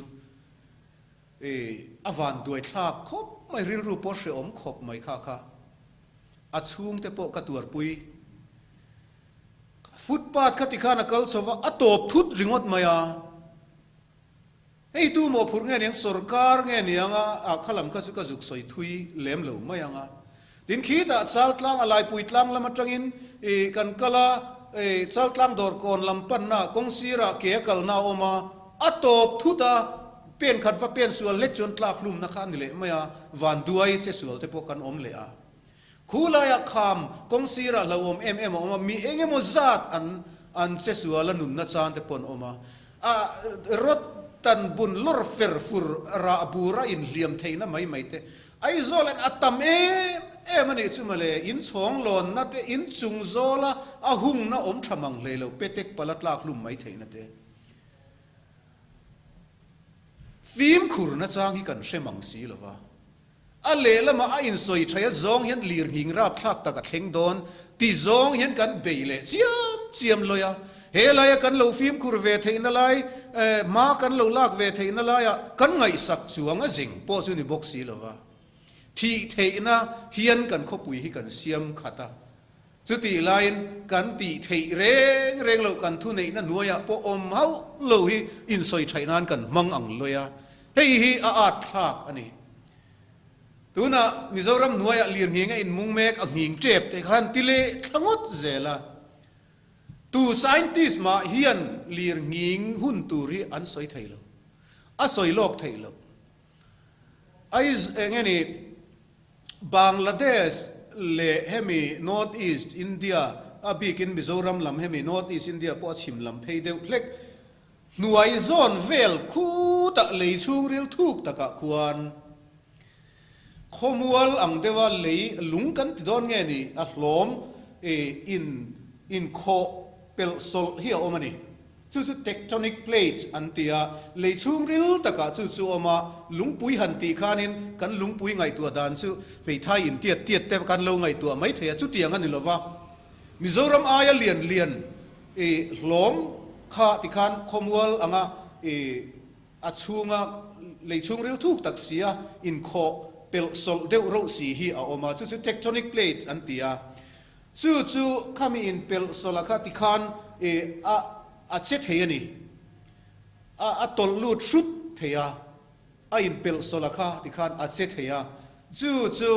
i a van duai thlak khawp mai, rilru pawh hrehawm khawp mai kha kha. A chhungte pawh ka tuarpui. Footpath kha tikhan a kal chho va, a tawp thut ringawt mai a. Hei tu maw phurh nge niang, sorkar nge niang a, a kha lam kha chu ka zuk sawi thui lem lo mai ang a. Tin khitah Chaltlang a Laipui tlang lam atangin i kan kal a, i Chaltlang dawrkawn lam panna kawng sirah ke a kalna a awm a, a tawp thut a, pen khat va pen sual hlek chuan tlak hlumna kha a ni leh mai a, vanduai che sual te pawh kan awm leh a. Khu laiah kham kawng sirah hlauhawm em em a awm a, mi eng emaw zat an an che sual a nunna chan te pawh an awm a, a rawt tan bun lawr fer fur rah bur a inhliam theihna mai mai te Aizawl an a tam em em a nih chu mawle, in chhawng lawnna te, in chung zawla a hungna awm tha mang hlei lo, petek pala tlak hlum mai theihna te. Fimkhurna chang hi kan hre mang si lo va, a lehlamah a insawi thaih a zawng hian lirnghing rapthlak tak a thleng dawn ti zawng hian kan bei leh chiam chiam lawi a, he laia kan lo fimkhur ve theihna lai, hma kan lo lak ve theihna laiah kan ngaihsak chuang a zeng pawh chu ni bawk si lo va. Thih theihna hian kan khawpui hi kan siam khat a, chutih laiin kan tih theih reng reng loh kan thuneihna hnuaiah pawh awm hauh lo hi insawi thaih nan kan hmang ang lawi a, hei hi a at thlak a ni. Tunah Mizoram hnuaiah lirnghing a inmung mek a nghing tep te khan ti leh thla ngawt zel a. Tu scientist mah hian lirnghing hun tur hi an sawi thei lo. A sawi lawk theih loh. Aiz eng nge ni Bangladesh leh hemi North East India a bikin Mizoram lam hemi North East India pawh a chhim lam phei deuh hlek Hnuai zawn vel khutah lei chhungril thuk takah khuan khawmual ang deuha lei lung kan ti dawn nge ni a hlawm in inkhawh pelh sawlh hi a awm a ni. Chu chu tectonic plates an ti a, lei chhungril takah chu chu a awm a, lungpui han tih khanin kan lungpui ngaihtuah dan chu hmeithai intiat tiat te kan lo ngaihtuah mai thei a, chutiang a ni lova. Mizoram aia lian lian I hlawm kha tikhan khawmual anga i a chhunga lei chhungril thuk tak sia inkhawh pelh sawlh deuh reuh si hi a awm a, chu chu tectonic plate an ti a. Chu chu khami inpelh sawlh a kha tikhan i a a che thei a ni. A a tawlh lut hrut thei a. A inpelh sawlh a kha tikhan a che thei a, chu chu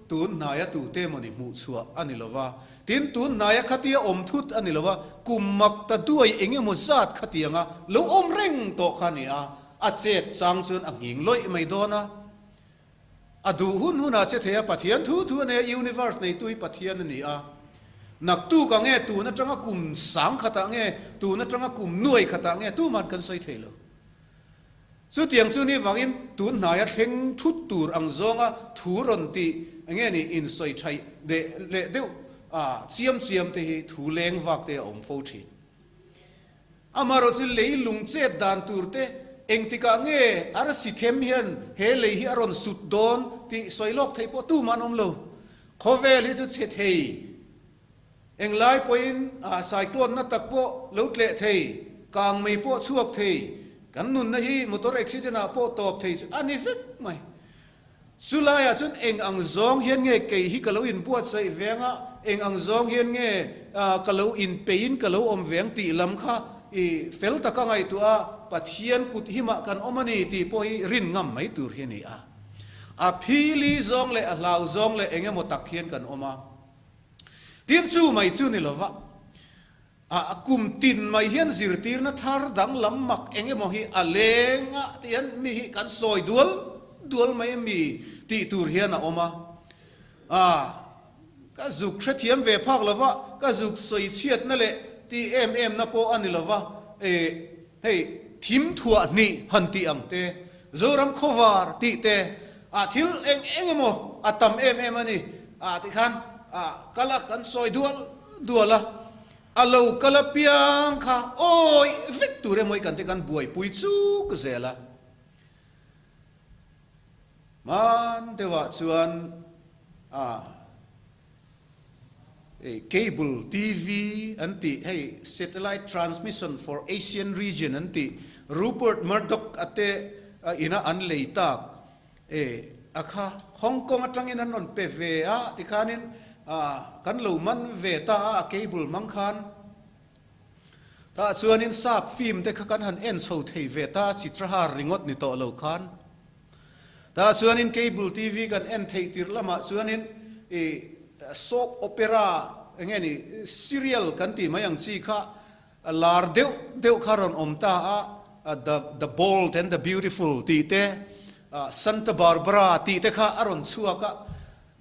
tun hnaia tute mawni hmuh chhuah a ni lo va. Tin, tun hnaia khatia awm thut a ni lo va, kum mak ta duai eng emaw zat khatianga lo awm reng tawh kha a ni a, a chet chang chuan a nghing lawih mai dawn a. A duh hun hunah che thei a, Pathian thu thu a nei a, universe neitu hi Pathian a ni a. Naktuk ah nge tun atanga kum sang khatah nge, tun atanga kum nuai khatah nge tuman kan sawi thei lo. Chutiang chu ni vangin tun hnaia thleng thut tur ang zawnga thu rawn tih nge ni insawi thaih deh leh deuh a chiam chiam te hi thu leng vak te a awm fo thin. Amaherawhchu lei lung chet dan tur te Engtikah nge arsi them hian he lei hi a rawn sut dawn tih sawi lawk theih pawh tumah an awm lo. Khawvel hi chu chhe thei, englai pawhin a cyclone na tak pawh lo tleh thei, kang mei pawh chhuak thei, kan nunna hi motor accident ah pawh tawp thei chu a ni vek mai. Chu laiah chuan eng ang zawng hian nge kei hi ka lo inbuatsaih veng a, eng ang zawng hian nge ka lo inpeiin ka lo awm veng tih lam kha i fel taka ngaihtuah a, Pathian kut himah kan awm a ni tih pawh hi rin ngam mai tur hi a ni a. A phili zawng leh a hlau zawng leh eng emaw tak hian kan awm a. Tin chu mai chu ni lova. A kum tin mai hian zirtirna thar danglam mak eng emaw hi a leng a ti hian mi hi kan sawi dual dual mai a mi tih tur hian a awm a. A ka zuk hrethiam ve phak lo va, ka zuk sawi chhiatna leh tih em em na pawh a ni lo va, e hei thim thuah hnih han tih ang te, Zoram khawvar tih te, a thil eng eng emaw a tam em em a ni a ti khan a kal a kan sawi dual dual a, a lo kal apiang kha awih vek tur emaw i kan te kan buaipui chuk zel a. Hman deuhah chuan a cable TV an tih hei satellite transmission for Asian region an tih Rupert Murdoch a te ina an lei tak E, a kha Hong Kong atangin an rawn pe ve a tikhanin kan lo man ve ta a, a cable hmang khan. Tah chuanin sap film te kha kan han en chho thei ve ta a, Chitrahar ringawt ni tawh lo khan. Tah chuanin cable TV kan en theih tirh lamah chuanin i soap opera enge ni serial kan tih mai ang chi kha A lar deuh deuh kha rawn awm ta a, The The Bold and the Beautiful tih te, Santa Barbara tih te kha a rawn chhuak a.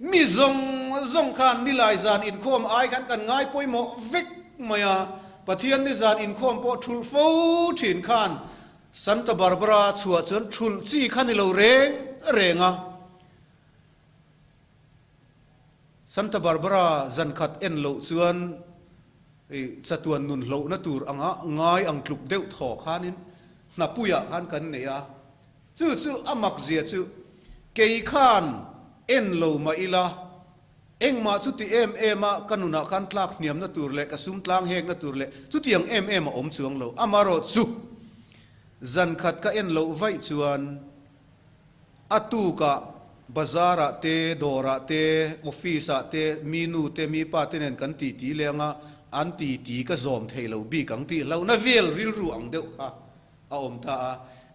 Mi zawng zawng khan nilai zan inkhawm ai khan kan ngai pawimawh vek mai a, Pathian ni zan inkhawm pawh thulh fo thin khan Santa Barbara chhuah chuan thulh chi kha ni lo reng reng a. Santa Barbara zan khat en loh chuan i chatuan nun hlohna tur anga ngai ang tluk deuh thaw khanin hnapuiah khan kan nei a. Chu chu a mak zia chu kei khan en lo mah ila engmah chu ti em em a ka nunah khan tlak hniamna tur leh ka sum tlang hekna tur leh chutiang em em a awm chuang lo. Amarawhchu zan khat ka en loh vaih chuan A tukah bazar-ah te, dawrah te, office-ah te, mi nu te, mi pa te nen kan titi leng a, an titi ka zawm thei lo bik ang tih hlauhna vel rilru ang deuh kha a awm ta a.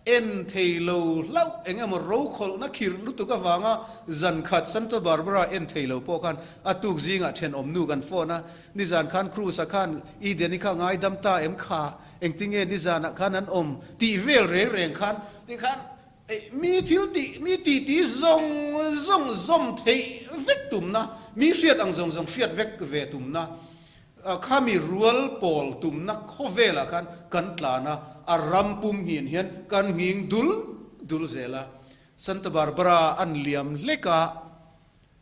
En thei lo hlauh eng emaw rokhawlhna khirh lutuk avanga zan khat Santa Barbara en thei lo pawh khan a tuk zingah thenawm nu kan phone a, nizan khan Cruz-a khan Eden-i kha ngaidam ta em kha, engtinge nizanah khan an awm tih vel reng reng khan tikhan Mi thil tih, mi tih tih zawng zawng zawm theih vek tumna, mi hriat ang zawng zawng hriat vek ve tumna, kha mi rual pawl tumna khawvelah khan kan tlan a, a ram pum nghin hian kan nghing dul dul zel a. Santa Barbara an liam hlek a,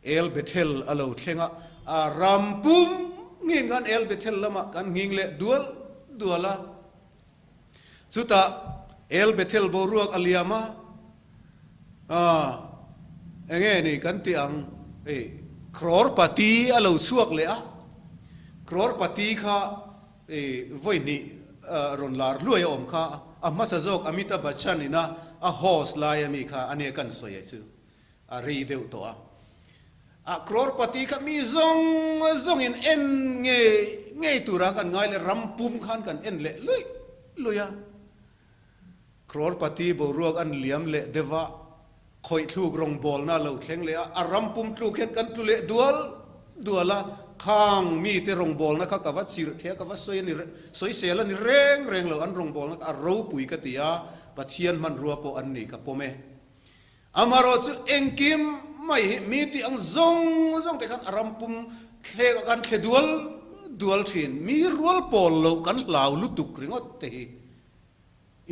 El Bethel a lo thleng a, a ram pum nghin khan El Bethel lamah kan nghing leh dual dual a. Chutah El Bethel boruak a liam a, aah enge ni kan tih ang hei Crore Pati a lo chhuak leh a, Crore Pati kha hei vawi hnih rawn lar hluai a awm kha, a hmasa zawk Amitabh Bachchan ina a host lai ami kha ania kan sawi e chu a rei deuh tawh a. A Crorepati kha mi zawng zawngin en ngei ngei tura kan ngai leh ram pum khan kan en leh luih luih a. Crorepati boruak an liam leh deuh a, khawih thluk rawngbawlna a lo thleng leh a, a ram pum tluk hian kan tlu leh dual dual a, khang mite rawngbawlna kha ka va chirh thei a, ka va sawi a ni sawisel a ni reng reng lo, an rawngbawlna kha a ropui ka ti a, Pathian hmanrua pawh an ni ka pawm e. Amarawh chu engkim mai hi mi tih ang zawng zawng te khan a ram pum thlek ah khan thle dual dual thin. Mi rual pawl loh kan hlau lutuk ringawt te hi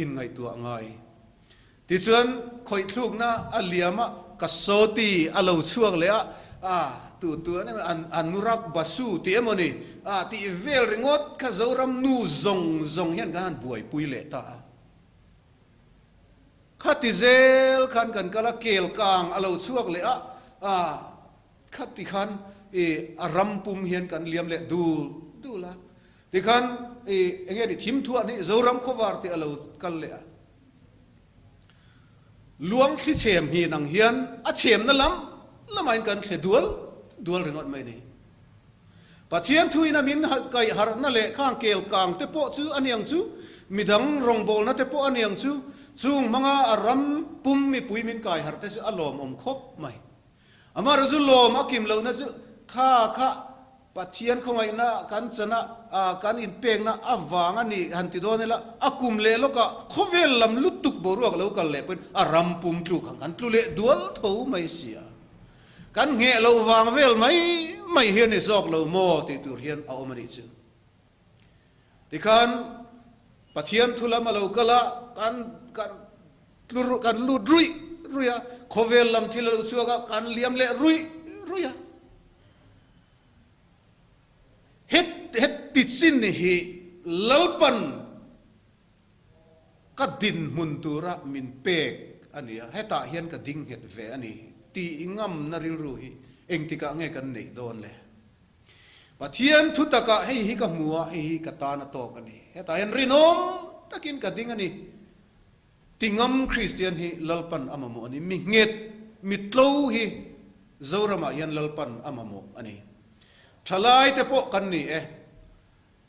inngaihtuah ngai. Tichuan khawih thlukna a liam a, ka sawti a lo chhuak leh a, a tu tu an emaw Anurak Basu tih emaw ni a tih vel ringawt kha Zoram nu zawng zawng hian kan han buaipui leh ta a. Khati zel khan kan kal a, kel kang a lo chhuak leh a, khati khan i a ram pum hian kan liam leh dul dul a. Tikhan i enge ni thim thuah ni Zoram khawvar tih a lo kal leh a. Luang thli chhem hin ang hian a chhemna lam lamain kan thle dual dual ringawt mai ni. Pathian thuin a min kaih harhna leh khang kel kang te pawh chu a niang chu, midang rawngbawlna te pawh a niang chu, chung hmanga a ram pum mipui min kai harh te chu a lawmawm khawp mai. Amaherawhchu chu lawm a kim lohna chu kha kha Pathian khawngaihna kan chana kan inpekna avang a nih han ti dawn ila, a kum leh lawkah khawvel lam lutuk boruak lo kal leh pawhin a ram pum tluk ang kan tlu leh dual tho mai si a. Kan ngheh loh vang vel mai mai hi a ni zawk lo maw tih tur hian a awm a nih chu. Tikhan Pathian thu lam a lo kal a, kan kan tlu kan lut ruih ruih a, khawvel lam thil a lo chhuak a, kan liam leh ruih ruih a. Het het ti chin hi Lalpan ka dinhmun tura min pek a ni a, hetah hian ka ding nghet ve a ni tih ngamna rilru hi engtikah nge kan neih dawn le? Pathian thu takah hei hi ka hmu a, hei hi ka tan a tawk a ni. Hetah hian rinawm takin ka ding a ni. Tingam Kristian hi Lalpan a mamawh a ni. Mi nghet, mi tlo hi Zoramah hian Lalpan a mamawh a ni. Thalaite pawh kan ni e.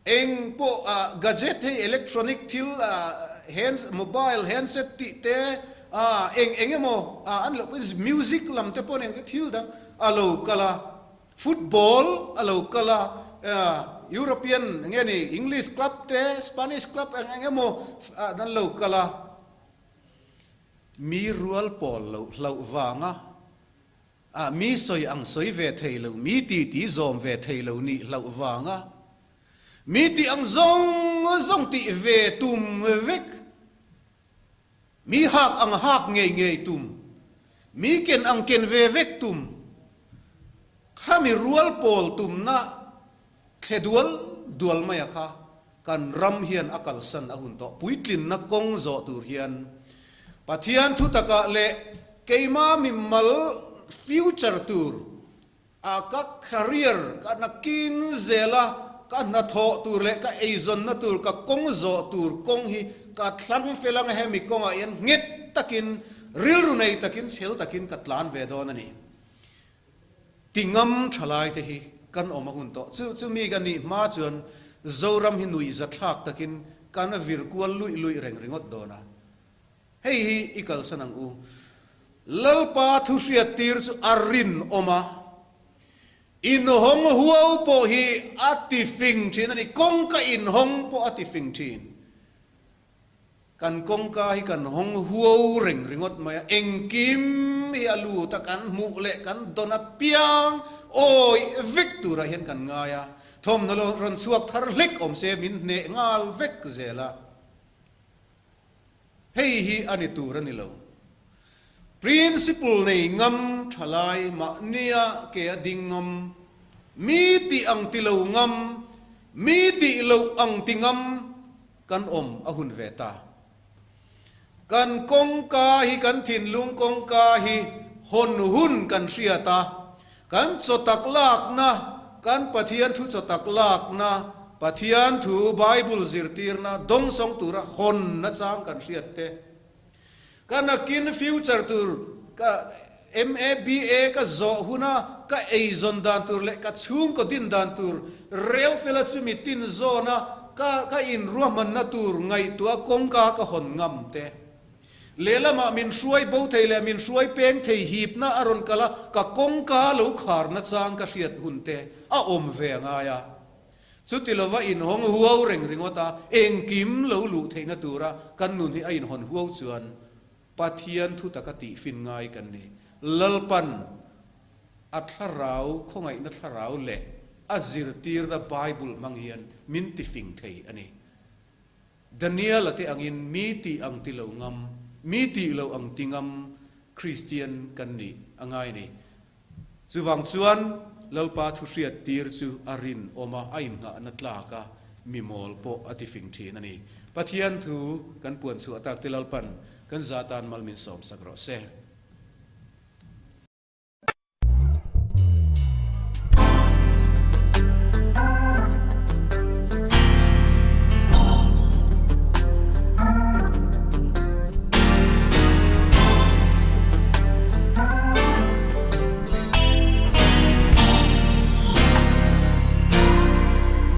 Eng pawh gadget hei electronic thil hands mobile handset tih te eng eng emaw an lo music lam te pawh eng thil dang a lo kal a football a lo kal a European nge ni English club te Spanish club eng eng emaw an lo kal a mi rual pawl loh hlauh vanga A mi sawi ang sawi ve thei lo, mi ti ti zawm ve thei lo nih hlauh vanga mi tih ang zawng zawng tih ve tum vek, mi hak ang hak ngei ngei tum, mi ken ang ken ve vek tum, khami rual pawl tumna thle dual dual maia kha kan ram hian a kalsan a hun tawh. Puitlinna kawng zawh tur hian Pathian thu takah leh keima mimal future tur a ka career ka nakin zela ka hnathawh tur leh ka eizawnna tur ka kawng zawh tur kawng hi ka thlang fel anga hemi kawngah hian nghet takin rilru nei takin chhel takin ka tlan ve dawn a ni. Ti ngam thalai te hi kan awm a hun tawh. Chu chu mi ka nih hma chuan Zoram hi nuihza thlak takin kan vir kual luih luih reng ringawt dawn a. Hei hi i kalsan ang u. Lalpa thu hriat tir chu a rinawm a. Inhawng huau pawh hi a ti fing thin a ni. Kawngka inhawng pawh a ti fing thin. Kan kawngka hi kan hawng huau reng ringawt mai a, engkim hi a lut a, kan hmuh leh kan dawn apiang awih vek turah hian kan ngai a, thawmhnaw lo rawn chhuak thar hlek awm se min hneh nghal vek zel a, hei hi a ni tur a ni lo. Principle nei ngam thalai mahnia ke a ding ngam, mi tih ang ti lo ngam, mi tih loh ang ti ngam, Kan awm a hun ve ta. Kan kawngka hi kan thinlung kawngka hi hawn hun kan hriat a, kan chaw tak lakna, kan Pathian thu chaw tak lakna, Pathian thu Bible zirtirna dawngsawng tura hawn nachang kan hriat te, Ka nakin future tur ka MABA ka zawh huna ka eizawn dan tur leh ka chhungkaw din dan tur rel fela chu mi tin zawna ka ka inruahmanna tur ngaihtuah kawngka ka hawn ngam te. Lehlamah min hruai bo thei leh min hruai peng thei hipna a rawn kal a, ka kawngka lo kharna chang ka hriat hun te a awm ve a ngai a. Chuti lova inhawng huau reng ringawt a, engkim lo luh theihna tura kan nun hi a inhawn huau chuan Pathian thu taka tihfin ngai kan ni. Lalpan a thlarau, khawngaihna thlarau leh a zirtirna Bible hmang hian min tifing thei a ni. Daniel-a te angin mi tih ang ti lo ngam, mi tih lo ang ti ngam Kristian kan nih a ngai a ni. Chuvang chuan Lalpa thu hriat tir chu a rinawm a, a innghahna tlak a, mi mawl pawh a tifing thin a ni. Pathian thu kan puan chhuah tak te Lalpan. Kan za tan mal min sawmsak rawh se.